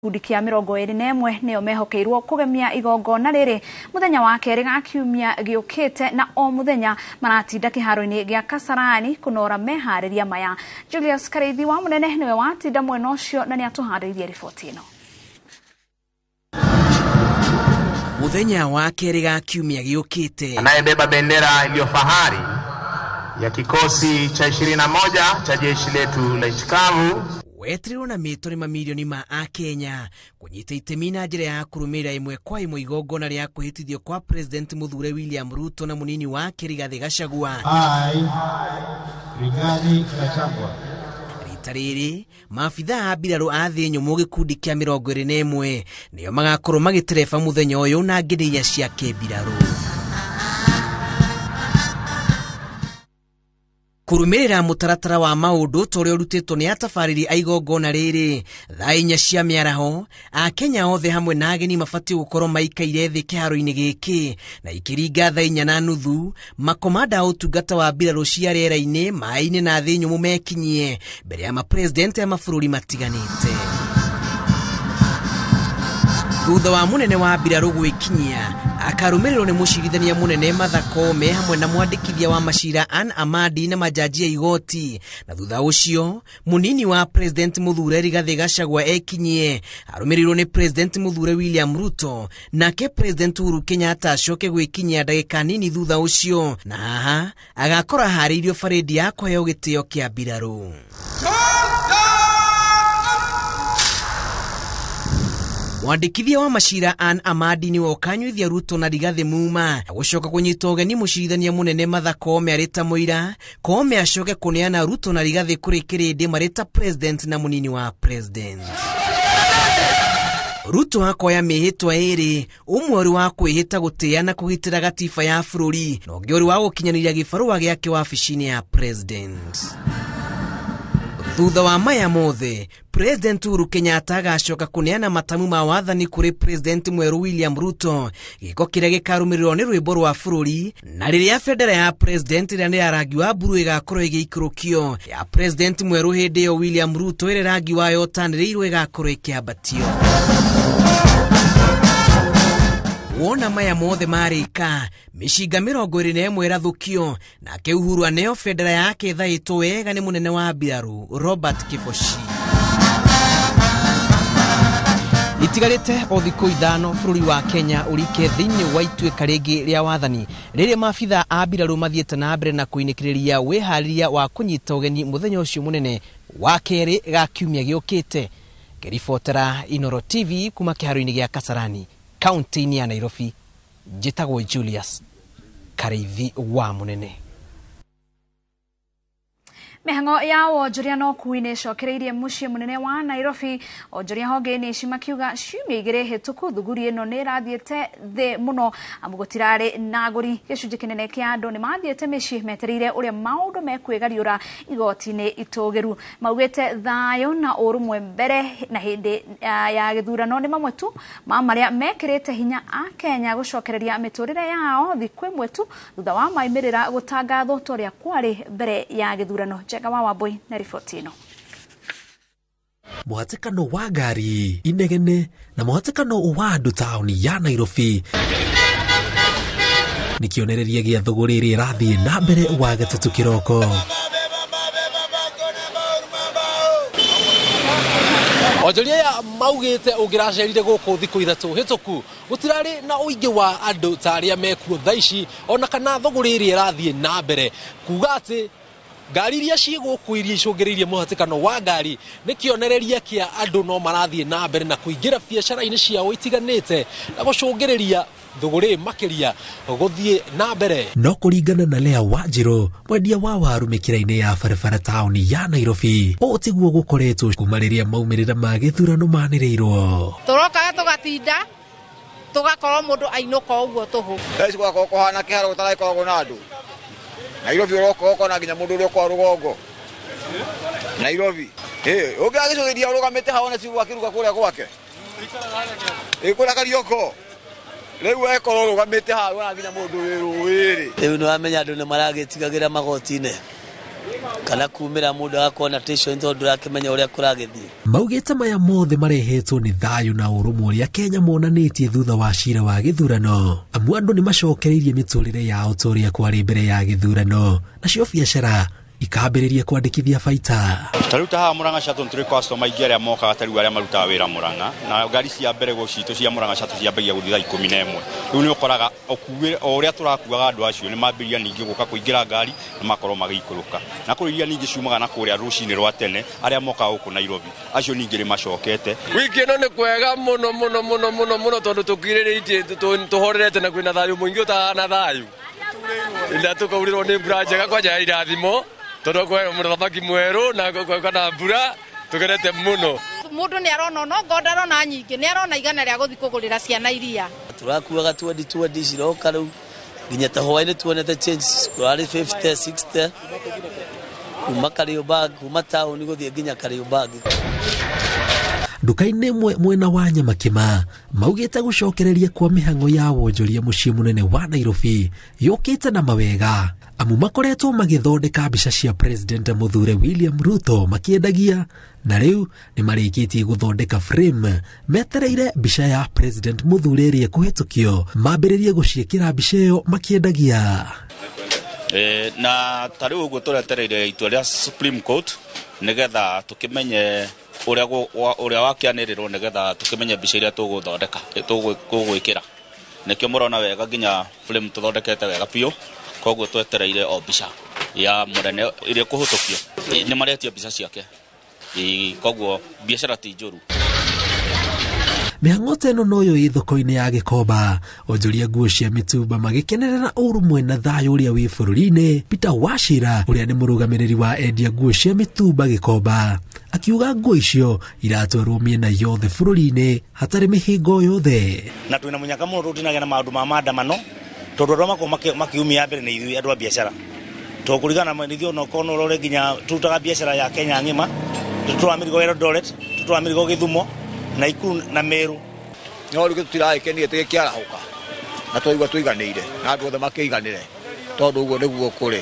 Gĩkundi kĩa 21 nĩo mehokeirwo kũgemia igongona rĩrĩ mũthenya wa kerĩ ga kiumia gĩũkĩte na o mũthenya maratinda kĩharo-inĩ gĩa Kasarani kũnora meharĩria maya. Julius Karĩithi wa Mũnene nĩwe watinda mwena ũcio na nĩatũharĩirie riboti ĩno. Mũthenya wa kerĩ ga kiumia gĩũkĩte, anayebeba bendera iliyo fahari ya kikosi cha 21 cha jeshi letu la nchi kavu wetereirwo na mĩto nĩ mamirioni ma akenya kũnyita itemi na njĩra ya kũrũmĩrĩra ĩmwe kwa ĩmwe igongona rĩa kwĩhĩtithio kwa President Mũthure William Ruto na mũnini wake Rigathĩ Gachagua. I, Rigathi Gachagua. Rita rĩrĩ maabithaa a mbirarũ a thĩ nyũmũ gĩkundi kĩa 21 nĩo magakorwo magĩtereba mũthenya ũyũ na ngĩnĩria cia kĩmbirarũ. Kũrũmĩrĩra mũtaratara wa maũndũ ta ũrĩa ũrutĩtwo nĩ atabarĩri a igongona rĩrĩ, thaa 4 cia mĩaraho akenya othe hamwe na ageni mabatiĩ gũkorwo maikaire thĩ kĩharo-inĩ gĩkĩ, na ikĩringa thaa 4:30 makomanda a ũtungata wa mbirarũ cia rĩera-inĩ, maĩ-inĩ na thĩ nyũmũ mekinyie mbere ya mapresident a mabũrũri matiganĩte. Thutha wa mũnene wa mbirarũ gwĩkinyia akarũmĩrĩrwo nĩ mũcirithania mũnene Martha Koome hamwe na mwandĩkithia wa macira Ann Amadi na majaji a igoti, na thutha ũcio mũnini wa President Mũthure Rigathĩ Gachagua ekinyie arũmĩrĩirwo nĩ President Mũthure William Ruto, nake President Uhuru Kenyatta acoke gwĩkinyia ndagĩka nini thutha ũcio, na haha agakora harĩirio barĩndi ya kũheo gĩtĩo kĩa mbirarũ. Mwandĩkithia wa macira Ann Amadi nĩwe ũkanyuithia Ruto na Rigathĩ muma gũcoka kũnyita ũgeni mũcirithania mũnene Martha Koome arĩ ta mũira. Koome acoke kũneana Ruto na Rigathĩ kũrĩ kĩrĩndĩ marĩ ta president na mũnini wa president. Ruto akoya mĩhĩtwa ĩrĩ, ũmwe ũrĩ wa kwĩhĩta gũtĩĩa na kũgitĩra gatiba ya bũrũri na ũngĩ ũrĩ wa gũkinyanĩria gĩbarũa gĩake wabici-inĩ ya president. Thutha wa maya mothe, President Uhuru Kenyatta agacoka kũneana matamu ma wathani kũrĩ President mwerũ William Ruto, gĩko kĩrĩa gĩkarũmĩrĩrwo nĩ rwĩmbo rwa bũrũri, na rĩrĩa bendera ya President ĩrĩa nĩ ya rangi wa mburu ĩgakorwo ĩgĩikũrũkio, ya President mwerũ hĩndĩ ĩyo William Ruto ĩrĩa rangi wayo ũtanĩrĩirwo ĩgakorwo ĩkĩambatio. Wona maya mothe marĩka, mĩcinga 21 ĩrathũkio, nake Uhuru aneo bendera yake ĩthaĩtwo wega nĩ mũnene wa mbirarũ Robert Kibochi. Itigarĩte o thikũ 5 bũrũri wa Kenya ũrike thĩinĩ wa ituĩka rĩngĩ rĩa wathani, rĩrĩa maabithaa a mbirarũ mathiĩte na mbere na kũinĩkĩrĩria wĩharĩria wa kũnyita ũgeni mũthenya ũcio mũnene wa kerĩ ga kiumia gĩũkĩte. Ngĩribotera Inooro TV kuma kĩharo-inĩ gĩa Kasarani, kaunti-inĩ ya Nairobi, njĩtagwo Julius Karĩithi wa Mũnene. Mĩhang'o ya wonjoria na ũkui nĩ ĩcokereirie mũciĩ mũnene wa Nairobi. Onjoria honge-inĩ ici makiuga ciumia 2 hĩtũku thuguri ĩno nĩ ĩrathiĩte thĩ mũno amu gũtirarĩ na agũri. Gĩcunjĩ kĩnene kĩa andũ nĩ mathiĩte mĩciĩ metereire ũrĩa maũndũ mekwĩgariũra igoti-inĩ itũgĩru. Maugĩte thayũ na ũrũmwe mbere na hĩndĩ ya gĩthurano nĩ mamwe tu ma marĩa mekĩrĩte hinya a Kenya gũcokereria mĩtũrĩre yao thikũ ĩmwe tu thutha wa maumĩrĩra gũtangathwo ta ũrĩa kwarĩ mbere ya gĩthurano. Njenga wa Wambui na riboti ĩno. Mũhatĩkano wa ngari inegene na mũhatĩkano wa andũ taũni ya Nairobi nĩ kĩonereria gĩa thũgũrĩ ĩrĩa ĩrathiĩ na mbere wa gatatũ kĩroko. Onjoria aya maugĩte ũngĩracerire gũkũ thikũ 3 hĩtũku gũtirarĩ na ũingĩ wa andũ ta arĩa mekuo thaa ici ona kana thũgũrĩ ĩrĩa ĩrathiĩ na mbere, kuga atĩ ngari iria ciĩ gũkũ iria icũngĩrĩirie mũhatĩkano wa ngari nĩ kĩonereria kĩa andũ no marathiĩ na mbere na kũingĩra biacara-inĩ ciao itiganĩte na gũcũngĩrĩria thũgũrĩ makĩria gũthiĩ na mbere. No kũringana na Lea Wanjirũ, mwendia wa waru mĩkĩra-inĩ ya barabara taũni ya Nairobi, ũũ tiguo gũkoretwo kuma rĩrĩa maumĩrĩra ma gĩthurano manĩrĩirwo. Tũrokaga tũgatinda tũgakorwo mũndũ ainũka ũguo tũhũ. Thaa ici gwakorwo kũhana kĩharo gũtaragĩkoragwo na andũ. Nairobi ũroka ũkona nginya mũndũ ũrĩa ũkoragwo rũgongo. Nairobi. Ũngĩagĩcũthĩria ũrũgamĩte haha wone cibu akĩruga kũrĩa gwake. Kũrĩa Karioko. Rĩu ekorwo ũrũgamĩte haha wona nginya mũndũ wĩ rũĩ-rĩ. Rĩu nĩwamenya andũ nĩmaragĩtigagĩra magoti-inĩ. Kana kumĩra mũndũ agakorwo na tension tondũ ndũrakĩmenya ũrĩa kũragĩthiĩ. Maugĩte maya mothe marehetwo nĩ thayũ na ũrũmwe ũrĩa Kenya monanĩtie thutha wa cira wa gĩthurano. Amu andũ nĩ macokereirie mĩtũrĩre yao ta ũrĩa kwarĩ mbere ya gĩthurano, nacio biacara ikambĩrĩria kwandĩkithia baita. Ta rĩu ta haha Murang'a Shuttle nĩ tũrĩ customer aingĩ arĩa mokaga ta rĩu arĩa marutaga wĩra Murang'a, na ngari cia mbere citũ cia Murang'a Shuttle ciambagia gũthiĩ thaa 11. Rĩu nĩ ũkoraga o ũrĩa tũrakuaga andũ acio nĩ mambĩrĩria ningĩ gũka kũingĩra ngari na makorwo magĩikũrũka. Na kũrĩ iria ningĩ ciumaga na kũrĩa rũcinĩ rwa tene arĩa mokaga gũkũ Nairobi, acio ningĩ nĩ macokete. Wiki ĩno nĩ kwega mũno mũno mũno mũno mũno tondũ tũkirĩrĩtie tũhorerete na kwĩna thayũ mũingĩ ũtahana thayũ. Na tũkaurĩrwo nĩ mbura njega kwanja ya irathimo tondũ kwĩ mũthamaki mwerũ na kana mbura tũkenete mũno. Mũndũ nĩ arona no ngo ndarona nyingĩ, nĩ arona igana rĩa gũthiĩ kũgũrĩra ciana iria. Tũrakuaga 20 ciroka rĩu nginya ta hwaĩ-inĩ tuonete change kũrarĩ 50 60 kuma Kariobangi, kuma taũni gũthiĩ nginya Kariobangi. Nduka-inĩ ĩmwe mwena wa Nyamakima maugĩte gũcokereria kwa mĩhang'o ya wonjoria mũciĩ mũnene wa Nairobi yũkĩte na mawega, amu makoretwo magĩthondeka mbica cia President mũthure William Ruto makĩendagia, na rĩu nĩ marĩkĩtie gũthondeka frame metereire mbica ya President mũthure ĩrĩa ĩkũhĩtũkio mambĩrĩrie gũciĩkĩra mbica ĩyo makĩendagia. Na ta rĩu ũguo tũretereire itua rĩa Supreme Court nĩgetha tũkĩmenye ũrĩa wakĩanĩrĩrwo nĩgetha tũkĩmenye mbica iria tũgũthondeka tũgwĩkĩra. Nĩkĩo mũrona wega nginya frame tũthondekete wega biũ, koguo twetereire o mbica ya mũnene ĩrĩa ĩkũhĩtũkio. Nĩ maretia mbica ciake, koguo biacara ti njũru. Mĩhang'o ta ĩno noyo ĩ thoko-inĩ ya Gĩkomba, onjoria nguo cia mĩtumba magĩkenerera ũrũmwe na thayũ ũrĩa wĩ bũrũri-inĩ. Peter Wachira ũrĩa nĩ mũrũgamĩrĩri wa endia nguo cia mĩtumba Gĩkomba akiuga nguo icio iratwarwo mĩena yothe bũrũri-inĩ hatarĩ mĩhĩngo yothe. Na twĩna mũnyaka mũno tũtinagĩa na maũndũ ma maandamano tondũ andũ makorwo makiumia mbere nĩ ithuĩ andũ a biacara, tondũ kũringana na ithuĩ onokorwo no ũrore nginya tũrutaga biacara ya Kenya ng'ima, tũtwaraga mĩrigo Eldoret, tũtwaraga mĩrigo Gĩthumo, Naikuru na Meru. No rĩu tũtiragĩkenire tũgĩkĩarahũka na twaigua tũiganĩire na andũ othe makĩiganĩre tondũ ũguo nĩguo kũrĩ.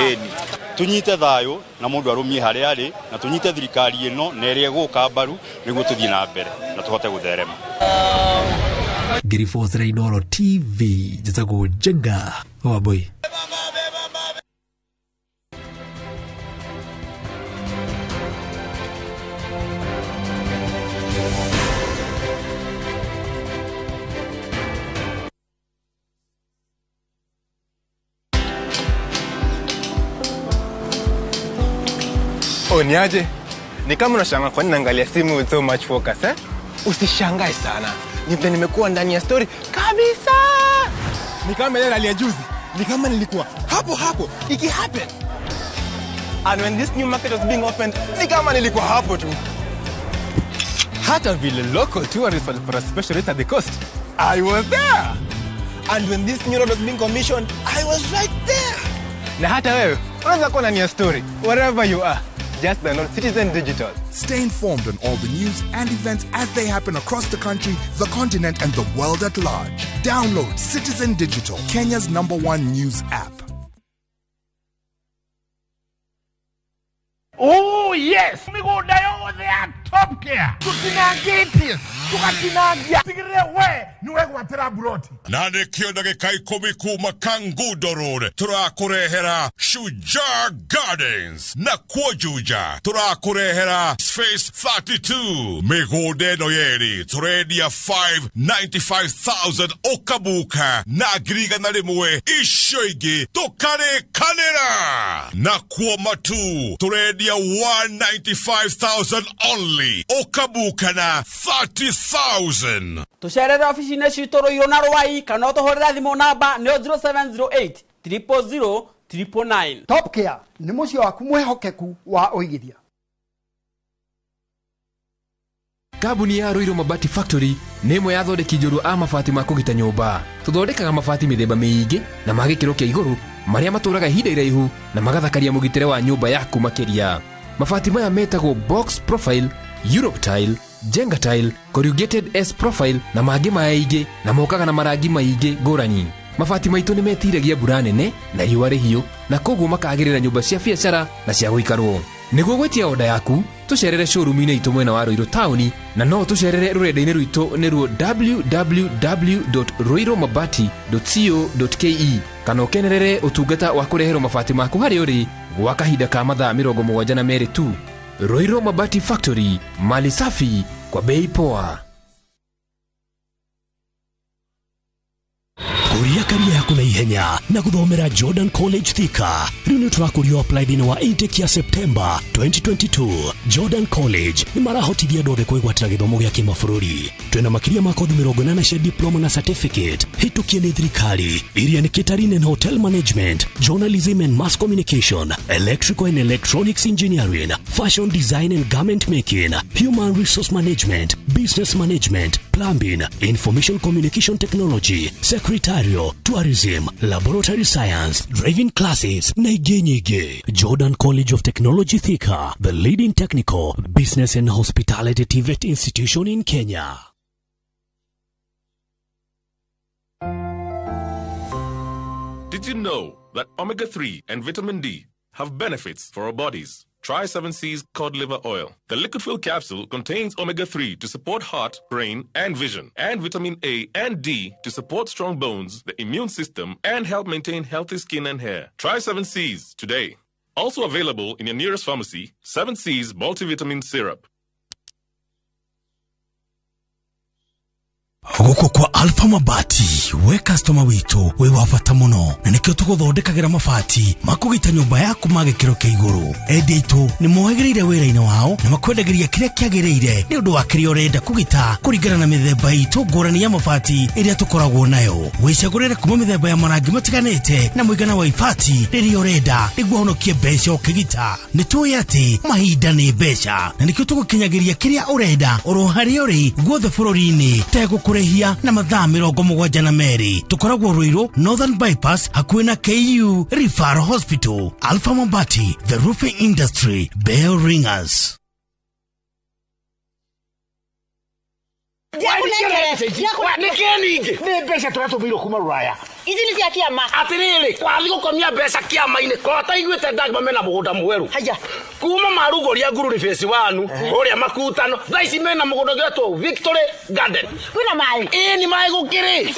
Ĩni tunyite thayũ na mũndũ arũmie harĩa arĩ, na tunyite thirikari ĩno na ĩrĩa ĩgũka mbaru nĩguo tũthiĩ na mbere na tũhote gũtherema. Ngĩribotera Inooro TV, njĩtagwo Njenga Wambui. Oh, niaje? Ni kama unashangaa kwa nini naangalia simu with so much focus, eh? Usishangae sana. Ni vile nimekuwa ndani ya story kabisa. Ni kama ile rally ya juzi. Ni kama nilikuwa hapo hapo iki happen. And when this new market was being opened, ni kama nilikuwa hapo tu. Hata vile local tourists walipata special rate at the coast, I was there. And when this new road was being commissioned, I was right there. Na hata wewe unaweza kuwa ndani ya story wherever you are. Just download Citizen Digital. Stay informed on all the news and events as they happen across the country, the continent, and the world at large. Download Citizen Digital, Kenya's #1 news app. Oh yes! Migunda yothe ya Top Care. Tutinangĩtie, tugatinangia. Tigĩrĩre we nĩwe gwatĩra mburoti. Na nĩkĩo ndagĩka 10 kuma Kangundo Road tũrakũrehera Shujaa Gardens, na kuo Juja tũrakũrehera Space 32. Mĩgũnda ĩno yerĩ tũrendia 595,000 ũkabuka na 100,000 icio ingĩ tũkarĩkanĩra. Na kuo Matu tũrendia 195,000 only ũkabuka na 30,000. Tũcerere ofici-inĩ citũ Rũirũ na Rwai kana ũtũhũrĩre thimũ namba nĩyo 0708 000 999. Top Care nĩ mũciĩ waku mwĩhokeku wa ũigithia. Kambuni ya Ruiru Mabati Factory nĩ ĩmwe ya athondeki njorua a mabati ma kũgita nyũmba. Tũthondekaga mabati mĩthemba mĩingĩ na ma gĩkĩro kĩa igũrũ marĩa matũraga ihinda iraihu na magathakaria mũgitĩre wa nyũmba yaku makĩria. Mabati maya metagwo box profile, Europe tile, Jenga tile, corrugated S profile na mangĩ maingĩ, na mokaga na marangi maingĩ ngũrani. Mabati maitũ nĩ metiragia mbura nene na riũa rĩhiũ, na koguo makagĩrĩra nyũmba cia biacara na cia gũikarwo. Nĩguo gwĩtia oda yaku, tũcerere showroom-inĩ itũ mwena wa Ruiru taũni, na no tũcerere rũrenda-inĩ rwitũ nĩruo www.ruirumabati.co.ke, kana ũkenerere ũtungata wa kũreherwo mabati maku harĩa ũrĩ gwa kahinda ka mathaa 72 tu. Ruiru Mabati Factory, mali safi kwa bei poa. Kũria karia yaku na ihenya na gũthomera Jordan College Thika. Rĩu nĩ tũrakũria apply thĩinĩ wa intake ya September 2022. Jordan College nĩ marahotithia andũ othe kwĩgwatĩra gĩthomo gĩa kĩmabũrũri. Twĩna makĩria ma kothi 80 cia diploma na certificate hĩtũkie nĩ thirikari, iria nĩ catering and hotel management, journalism and mass communication, electrical and electronics engineering, fashion design and garment making, human resource management, business management, plumbing, information communication technology, secretarial, tourism, laboratory science, driving classes na ingĩ nyingĩ. Jordan College of Technology Thika, the leading technical, business and hospitality TVET institution in Kenya. Did you know that omega-3 and vitamin D have benefits for our bodies? Try 7C's cod liver oil. The liquid fill capsule contains omega-3 to support heart, brain, and vision, and vitamin A and D to support strong bones, the immune system, and help maintain healthy skin and hair. Try 7C's today. Also available in your nearest pharmacy, 7C's multivitamin syrup. Gũkũ kwa Alpha Mabati, we customer witũ wĩ wa bata mũno, na nĩkĩo tũgũthondekagĩra mabati ma kũgita nyũmba yaku ma gĩkĩro kĩa igũrũ. Endia aitũ nĩ mohĩgĩrĩire wĩra-inĩ wao na makwendagĩria kĩrĩa kĩagĩrĩire nĩ ũndũ wa kĩrĩa ũrenda kũgita kũringana na mĩthemba itũ ngũrani ya mabati ĩrĩa tũkoragwo nayo. Wĩcagũrĩre kuma mĩthemba ya marangi matiganĩte na mũigana wa ibati rĩrĩa ũrenda nĩguo ũhonokie mbeca ũkĩgita. Nĩ tũĩ atĩ mahinda nĩ mbeca, na nĩkĩo tũgũkinyagĩria kĩrĩa ũrenda oro harĩa ũrĩ guothe bũrũri-inĩ tegũkũrehia na mathaa 72. Tũkoragwo Ruiru Northern Bypass hakuhĩ na KU Referral Hospital. Alpha Mabati, the roofing industry bell ringers. Nĩ mbeca tũratũmĩirwo kuma Rũraya. Ici nĩ cia kĩama. Atĩrĩrĩ, kwathiĩ gũkomia mbeca kĩama-inĩ, ko taiguĩte ndagma mena mũgũnda mwerũ. Haya. Kuma marugũria Ngururi phase 1, ũrĩa makutano, thaa ici mena mũgũnda ũngĩtwo Victory Garden. Kwĩna maĩ? Ĩĩ nĩ maĩ gũkĩrĩ.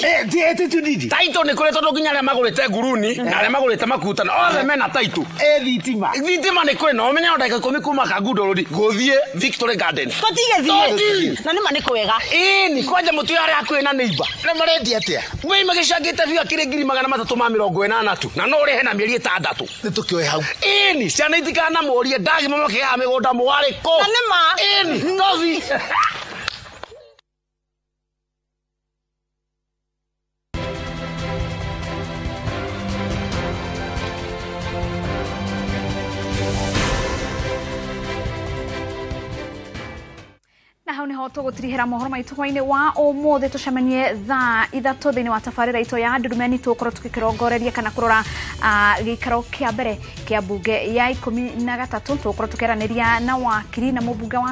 Taitũ nĩ kũrĩ tondũ nginya arĩa magũrĩte Nguruni na arĩa magũrĩte makutano othe mena taitũ. Thitima. Thitima nĩ kũrĩ na ũmenye o ndagĩka 10 kuma Kangundo Road gũthiĩ Victory Garden. Tũtige thiĩ. Na nĩma nĩ kwega. Ĩĩ kwanja mũtu arĩa hakuhĩ na neighbor. Na marendia atĩa? Wei magĩcangĩte biũ akĩrĩ 380 tu, na no ũrĩhe na mĩeri 6. Nĩ tũkĩoe hau. Ĩni, ciana itikanamũrie ndagima makĩgaga mĩgũnda mwarĩ kũ. Na nĩma. Ĩni, tothi. Na hau niho tũgũtirihĩra mohoro maitũ hwainĩ wa ũmũthĩ. Tũcemanie thaa 3 thĩinĩ wa tabarĩra itũ ya Ndurumeni, tũgũkorwo tũgĩkĩrongoreria kana kũrora gĩikaro kĩa mbere kĩa mbunge ya 13. Tũgũkorwo tũkĩaranĩria na wakiri na mũmbunge wa